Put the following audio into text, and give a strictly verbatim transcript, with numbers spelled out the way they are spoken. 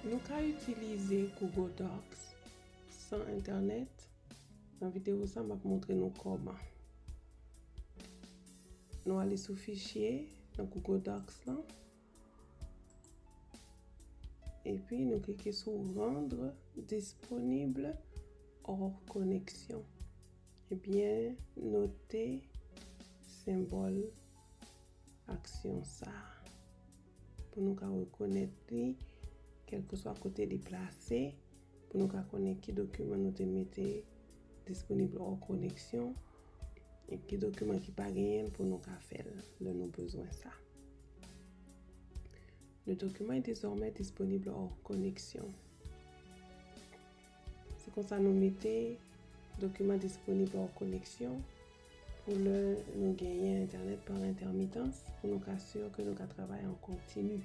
Nou ka itilize Google Docs san entènèt. Nan videyo sa, m ap montre nou kòman. Nou ale sou fichye nan Google Docs lan. Epi nou klike sou rendre disponible hors connexion. Ebyen, note senbòl aksyon sa a pou nou ka rekonèt li, kèlkeswa kote li plase, pou nou ka konnen ki dokiman nou te mete disponible hors connexion e ki dokiman ki pa genyen l pou nou ka fè l lè nou bezwen sa. Le document est désormais disponible hors connexion. Se konsa nou mete dokiman disponib hors connexion pou lè nou genyen entènèt pa entèmitans pou nou ka si ke nou ka travay an kontini.